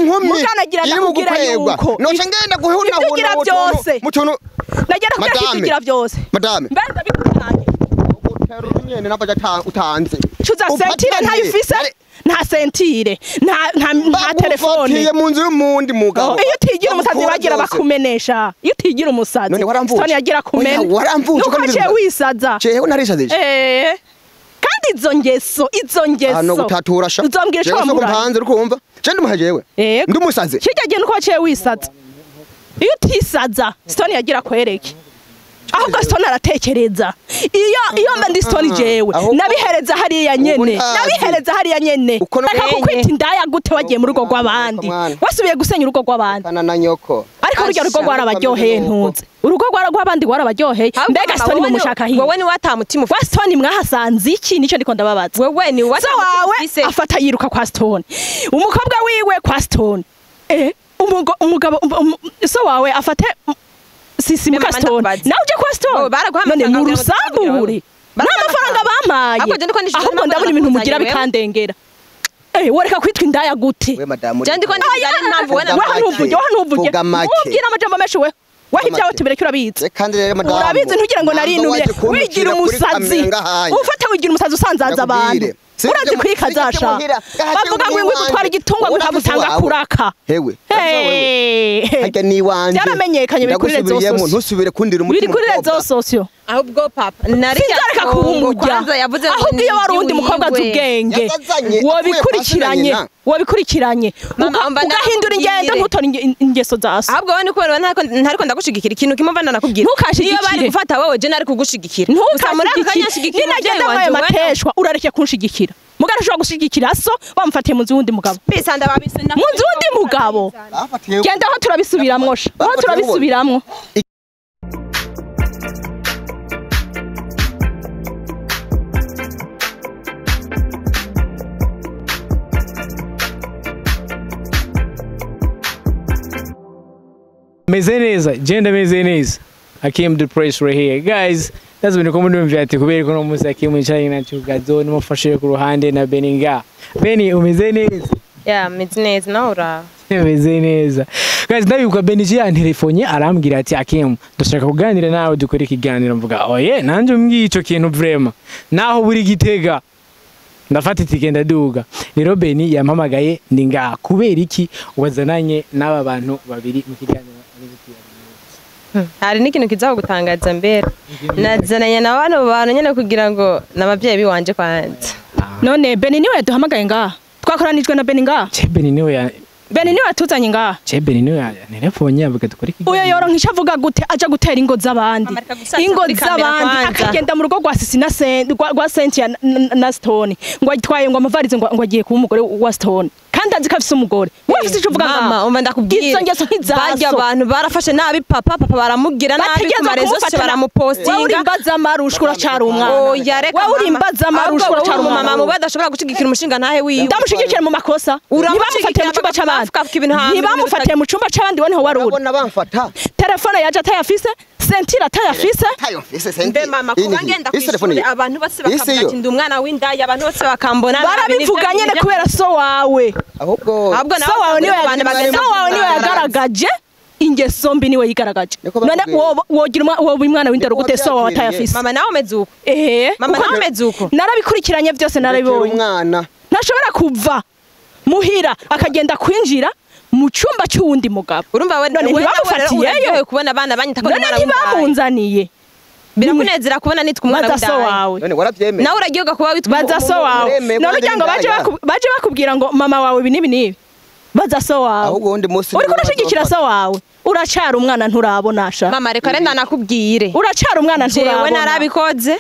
inkumi Muganagira iri mu ndakubwira gukwegwa yuko noca ngenda guhunahuna Ibyo ugira byose. mu tuntu Nagera kubwira ko ibyo Madame. ugira byose. Madame. Mbe ndabikutanye. Uterura nyene nabwo utanze. Cuza sentire ntayo ufise. Nta sentire, nta telefone. Bagufatiye mu nzu y'umundi mugabo. Iyo utigira umusazi Bagukura bagira byose. bakumenesha. Iyo utigira umusazi. None waramvuje? Stone yagira kumena. Oya, waramvuje Nuko ko waciye ndibuka. wisaza. Jewe narisazije. Kandi izo ngeso, izo ngeso. Hano gutatura sha. Uzombwira ico Jewe soko wamuranye. mpanze urikumva? Je ndumuha jewe. Yego. Ndumusaze. Kirya gihe nuko waciye wisaza. Iyo utisaza, Stone yagira kwereke. Ahubwo Stone aratekereza. Iyo mba ndi Stone jewe, Ahubwo- nabihereza hariya nyene. ntazi. Nabihereza hariya nyene. Uko no- Reka kukwita indaya gute wagiye mu rugo rw'abandi. Mwana. Wasubiye gusenya urugo rw'abandi. Kana na nyoko. Ariko urya rugo Asha. rwarabaryoheye ntunze. Urugo rw'abandi rwarabaryoheye. Ahubwo Mbega mama, Stone wowe ni- mumushaka hiye. Wewe ni watamutima Kwa Stone mwahasanze iki nico ndiko ndababaza. Wewe ni So wawe ufise. afata yiruka kwa Stone. Umukobwa wiwe kwa Stone. Umugabo so wawe afate sisi muka Mama, Stone. ndakubaza. Nawe uje kwa Stone. Oh, baraguha None amafaranga mu kugira ngo rusambure. Nta mafaranga bampaye. Ahubwo je ndiko ndishyura Ahubwo ndabona ibintu mugira nakuzanye wewe. bikandengera. Woreka kwitwa indaya gute? We madamu. Je ndiko ndishyura ari impamvu wewe Vuga Wewe make. ntuvuge, wewe ntuvuge. Vuga make. Ubwira amajambo menshi wewe. Wewe ibyawe make. tubireke urabizi. Je kandi rero madamu. Urabizi ntugira ngo narinubye. Namba waje Wigira kumpicira kuri umusazi. kamera ngahanya. Ufata wigira umusazi usanzaza abantu. Ndakubwire. Sibyo Urazi mu- kwikazasha. sibyo muhira. Gahaje Bavuga ngo ingwe iwanjye. gutwara igitungwa ngo Urafise ikagutanga iwawe. kuraka. Hewe. Hey. Harya ni iwanje. Byaramenyekanye biri kuri rezo Ndagusubiriyemo, sosio. ntusubire kundira umutima. Biri kuri umukobwa. rezo sosio. Ahubwo papa nari Sinzareka kuba umujya. Kwanza yavuze ngo Ahubwo iyo wari uwundi mukobwa azi ubwenge. Yazazanye, Wobikurikiranye. avuye kwa Wobikurikiranye. Mama, umva Ugahindura ingendo ndakubwire. ntutore ingeso za so. Ahubwo wowe ni kubera ntariko ndagushigikira ikintu kimwe mva nanakubwira. Ntukashigikire. Niyo bari gufata wowe je nari kugushigikira. Gusa muri aka kanya Ntukashigikire. nshigikira Ninagenda umuvyeyi mwayo wanje, wewe mateshwa urareke kunshigikira. Mugabo ushobora gushigikira so bamufatiye mu nzu y'uwundi mugabo. Bisa ndababise Mu nzu y'uwundi mugabo. Bafatiye. Genda aho turabisubiramwo sha. Aho Bafatiye turabisubiramwo. Meze neza, genda meze neza. Akim the press right here. Guys, that's been ko mundumvira ati kubera ko no munsi Akim yicaranye na Chugazo nimufashe ku ruhande na Beninga. Beni umeze neza. Ya meze neza nawe uraho. Meze neza. Guys, ndabibuka Beni je yantelefone arambwira ati Akim, ndashaka kuganira nawe dukore ikiganiro mvuga. Oye, nanje umbwiye ico kintu vraiment. Naho buri gitega. Ndafata itike ndaduga. Rero Beni yampamagaye ndi ngaha kubera iki wazananye n'aba bantu babiri mu kiganiro. Hari n'ikintu kiza kugutangaza mbere. Nazananye na bano bantu nyene kugira ngo n'abavyeyi biwanje kwanza. None Beni niwe yaduhamagaye ngaha. Twakoranijwe na Beni ngaha. Che Beni niwe ya Beni niwe yatuzanye ngaha. Che Beni niwe ya telefone avuga dukore ikiganiro. Uyo yoronka icyo avuga gute aja gutera ingo z'abandi. Mama, reka gusaza Ingo kuri kamera z'abandi kwanza. akagenda mu rugo rwa Sisi na Sen rwa Cynthia na Stone ngo atwaye ngo amavarize ngo agiye kuba umugore wa Stone. Kandi azi ko afise umugore. Wowe ufise icyo uvuga Mama, ngaha. umva ndakubwira. Izo ngeso ntizaso. Barya abantu barafashe nabi papa, papa baramugira nabi ku Bategerezwa marezo kumufata yose Wewe uri baramupostinga. imbaza-marushwa uracara umwana. Oya reka Wewe uri mama. imbaza-marushwa Ahubwo uracara wowe uri umwana. umumama mubi adashobora gushigikira umushinga ntahe wiwe. Ndamushigikira mu makosa. Uramushigikira Ntibamufatiye mu cyumba c'abandi. bakavuga ibintu hanze, Ntibamufatiye mu cyumba c'abandi we niho wari uri. Urabona bamfata. Telefone yaje atayafise, sentire atayafise. Tayo mfise senti. Mbe mama kuba ngenda kw'ishure abantu bose bakavuga ati ndi umwana w'indaya abantu bose bakambona nabi, Barabivuga nivyo nyene kubera so wawe. Ahubwo Ahubwo So wawe niwe abantu bagenda so wawe niwe yagaragaje ingeso mbi niwe yigaragaje. Niko None bakubwiye. wogira woba umwana w'indero Niko gute so wawe wabyakiriye. atayafise? Mama nawe umeze uko. Mama Kuko nawe umeze uko. Narabikurikiranye byose narabibonye. umwana. Ntashobora kuva muhira akagenda kwinjira mu cyumba cy'uwundi mugabo. Urumva we None we nawe rero ntibamufatiyeyo. uraryohewe kubona abana banyita ko ndi None umwana w'indaya. ntibamunzaniye. Birakunezera kubona nitwa umwana Baza so w'indaya. wawe. None waravyemeye. Nawe uraryoherwa kuba witwa Baza so wawe. Uremeye None ko ugira ngo ndi indaya. baje bakubwira ngo mama wawe ibi n'ibi n'ibi. Baza so wawe. Ahubwo wundi munsi Uriko urashigikira so wawe. Uracara umwana nturabona sha. Mama reka renda nakubwire. Uracara umwana Jewe nturabona. narabikoze.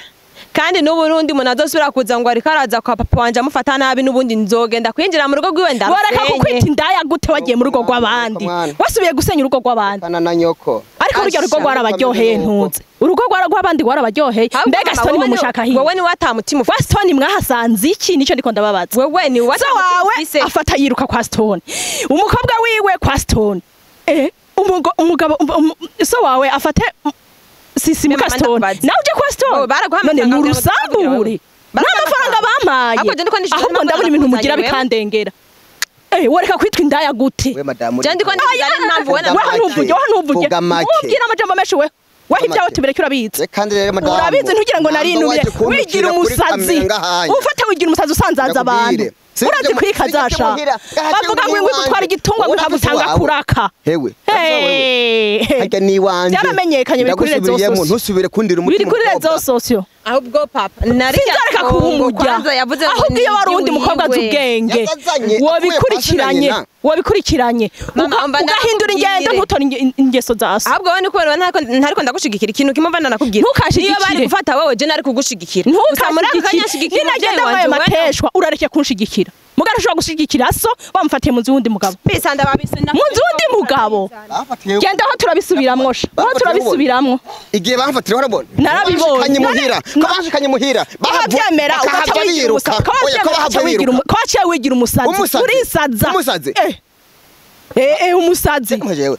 Kandi n'ubu n'undi muntu azosubira kuza ngo ariko araza kwa papa wanje amufata nabi n'ubundi nzogenda kwinjira mu rugo rwiwe Wareka ndarusenye. kukwita indaya gute wagiye mu rugo rw'abandi. Mwana. Wasubiye gusenya urugo rw'abandi. Kana na nyoko. Ariko urya rugo Asha. rwarabaryoheye ntunze. Urugo rw'abandi rwarabaryoheye. Ahubwo Mbega mama, Stone wowe ni- mumushaka hiye. Wewe ni watamutima Kwa Stone mwahasanze iki nico ndiko ndababaza. Wewe ni So watamutima wawe ufise. afata yiruka kwa Stone. Umukobwa wiwe kwa Stone. Umugabo so wawe afate sisi muka Mama, Stone. ndakubaza. Nawe uje kwa Stone. Oh, baraguha None amafaranga mu kugira ngo rusambure. Baraguha Nta mafaranga bampaye. Ahubwo je ndiko ndishyura Ahubwo ndabona n'amafaranga ibintu mugira nakuzanye wewe. bikandengera. Woreka kwitwa indaya gute? We madamu. Je ndiko Aya, ndivuga n'impamvu we na wewe ntuvuge, wewe ntuvuge. Vuga make. Ubwira amajambo menshi we. Wewe ibyawe tubireke urabizi. Kandi rero madamu. Urabizi ntugira ngo narinubye. Wigira umusazi. Ufata wigira umusazi usanzaza abantu. Urazi kwikazasha. Bavuga ngo ingwe gutwara igitungwa ngo ntabutanga kuraka. Hewe. Harya ni iwanje. Byaramenyekanye biri kuri rezo sosio. Ntusubire kundira umutima. Biri kuri rezo sosio. Ahubwo papa nari sinzareka kuba umujya. Ahubwo iyo wari undi mukobwa azi ubwenge wobikurikiranye, wobikurikiranye ugahindura ingendo ntutore ingeso za so. Ahubwo wowe ni kubera ntariko ndagushigikira ikintu kimwe mva nanakubwira. Iyo bari gufata wowe je nari kugushigikira. Ntukashigikire. Ninagenda mwayo mateshwa urareke kunshigikira. Mugabo ushobora gushigikira so bamufatiye mu nzu y'undi mugabo. Bisanda babise mu nzu y'undi mugabo. Genda aho turabisubiramwo sha. Aho turabisubiramwo. Igihe bamfatira warabona. Narabibonye. Muhira. Ko bashikanye muhira. Bahavyemera ugaca wigira umusazi. Ko waciye wigira umusazi. Urisaza. Umusazi. Umusazi.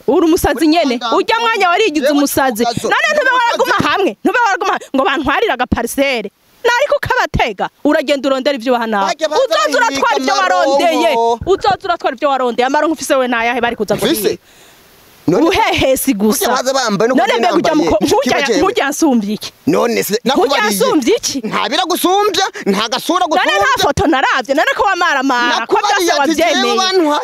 Uri umusazi nyene. Urya mwanya warigize umusazi. None ntube waraguma hamwe. Ntube waraguma ngo bantwarira agaparcelle. Nariko kabatega uragenda urondera ivyo bahana. Uzoza uratwara ivyo warondeye. Uzoza uratwara ivyo warondeye. Amaronko ufise we nayahe bari kuza kugira. Ubuhehesi gusa. None mbega ujya ntujya nsumbye iki? None se nakubariye. Ntujya nsumbye iki? Nta biragusumbya, nta gasura gusumbya. None nta foto naravye, none ko wamaramara, ko byose wavyemeye.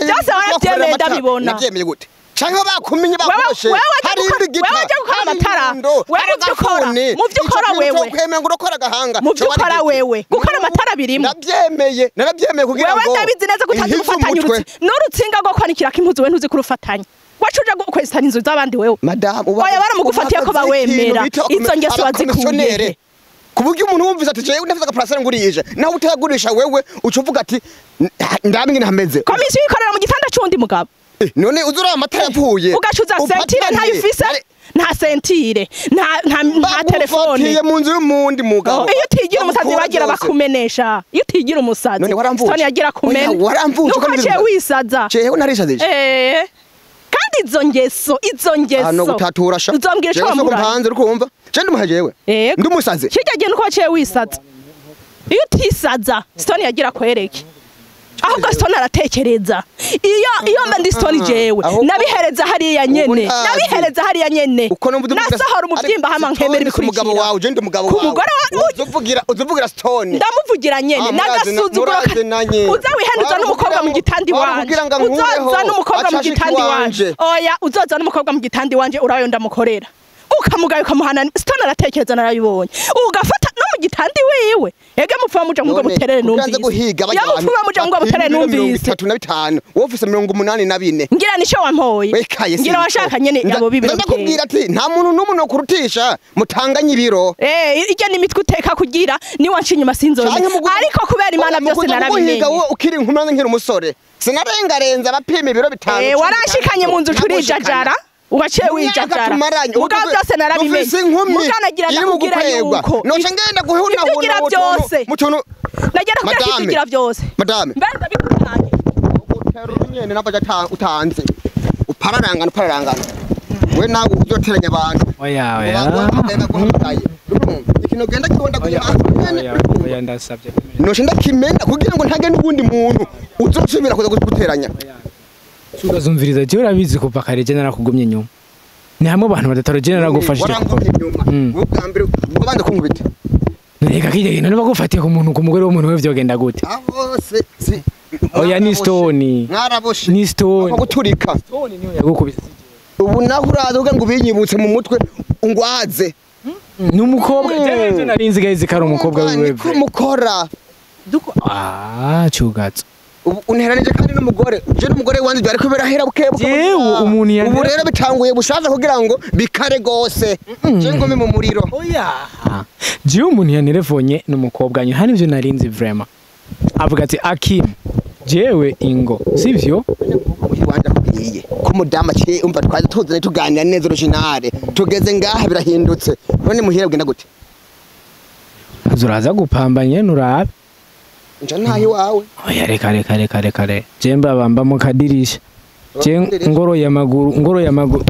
Byose waravyemeye ndabibona. Navyemeye gute? Canke bakumenye bakoshe. Hari imbigita. Wewe ujya gukora amatara. Wewe uvyo ukora. Mu vyo ukora wewe. Kwemeye ngo urokora agahanga. Mu vyo ukora wewe. Gukora amatara birimo. Navyemeye. Naravyemeye kugira ngo. Wewe ndabizi neza ko utazi gufatanya urutsi. N'urutsinga rwo kwanikirako impuzu we ntuzi kurufatanya. Wacuja gukwesitana inzu z'abandi wewe. Madam, oya baramugufatiye ko bawemera. Izo ngeso wazikuye. Kuburyo umuntu wumvise ati jewe ndafite agaparcelle ngurije. Naho utayagurisha wewe uca uvuga ati ndabinge ntameze. Komisiyo ikorera mu gitanda c'undi mugabo. None uzura amatara yapfuye. Ugacuza sentire ntayo ufise. Nta sentire, nta telefone. Bafatiye mu nzu y'umundi mugabo. Iyo utigira umusazi bagira bakumenesha. Iyo utigira umusazi. None yagira kumena. Waramvuje ko waciye wisaza. Jewe narisazije. Kandi izo ngeso, izo ngeso. Hano gutatura sha. Uzombwira ico wambura. Hanze uri kumva? Je ndumuha jewe. Ndumusaze. Kirya gihe nuko waciye wisaza. Iyo utisaza, Stone yagira kwereke. Ahubwo Stone aratekereza. Iyo mba ndi Stone jewe, nabihereza hariya nyene. Nabihereza hariya nyene. Nasohora umuvyimba hama nkemera ibikurikira. Umugabo wawe, je ndi umugabo wawe. Umugore wawe. Uzuvugira Stone. Ndamuvugira nyene. Nagasuzuguro. Uza wihenduza n'umukobwa mu gitandi wanje. Uzoza n'umukobwa mu gitandi wanje. Oya, uzoza n'umukobwa mu gitandi wanje urayo ndamukorera. Ukamugaye ukamuhana. Stone aratekereza narabibonye. Ugafata no mu gitandi wiwe. Ege mupfa muja ngo buterere numvise. Ya mupfa muja ngo buterere numvise. 35 wowe ufise 84. Ngira nico wampoye. Ngira washaka nyene abo bibiro. Ndakubwira ati nta muntu n'umuntu okurutisha mutanganye ibiro. Ijya ni mitwe uteka kugira ni wanci inyuma sinzoze. Ariko kubera Imana byose narabimenye. Ukiri nkumana nkiri umusore. Sinarengarenza abapima ibiro 5. Warashikanye mu nzu curijajara. Ugaciye wijajara. Mugabo byose narabimenye. Muganagira ndakubwira yuko. Noce ngenda guhunahuna byose. Mutuntu nagera kugira kigira byose. Madame. Mbere ndabikutanye. Ugutera urunyene nabaje utanze. Upararangana upararangana. We nawe uzoteranya abantu. Oya oya. Ikintu genda kibonda kugira. Oya ndasabye. Noce ndakimena kugira ngo ntage n'ubundi muntu uzosubira kuza guteranya. Tugazumviriza je urabizi kuva kare je narakugumye nyuma. Ni hamwe abantu badataro je naragufashije. Warangumye nyuma. Ubwa mbere ubanza kunkubita. Reka kijya genda nibagufatiye ku muntu ku mugore w'umuntu we vyogenda gute? Abo se Oya ni Stone. Mwaraboshe. Ni Stone. Ako guturika. Stone niyo yagukubise. Ubu naho uraza uvuga ngo ubinyibutse mu mutwe ungwaze. Ni umukobwa je narinzi guys kari umukobwa wiwe. Niko mukora. Duko cugatso. Unteranije kandi n'umugore. Je n'umugore wanje byari kubera buke buke. Jewe umuntu ya ubu rero bitanguye bushaza kugira ngo bikare gose. Je ngome mu muriro. Oya. Jewe umuntu yanerefonye n'umukobwa nyo hani ivyo narinzi vraiment. Avuga ati Akim jewe ingo sivyo wanje akubwiye ko mudama cye umva twaje tuzane tuganira neza originale tugeze ngaha birahindutse none muhira bwenda gute? Azuraza gupambanye nurabe. Nja ntahi wawe. Oya reka reka reka reka re. Je mbaba mba mu kadirisha. Je ngoro ya maguru ngoro ya maguru.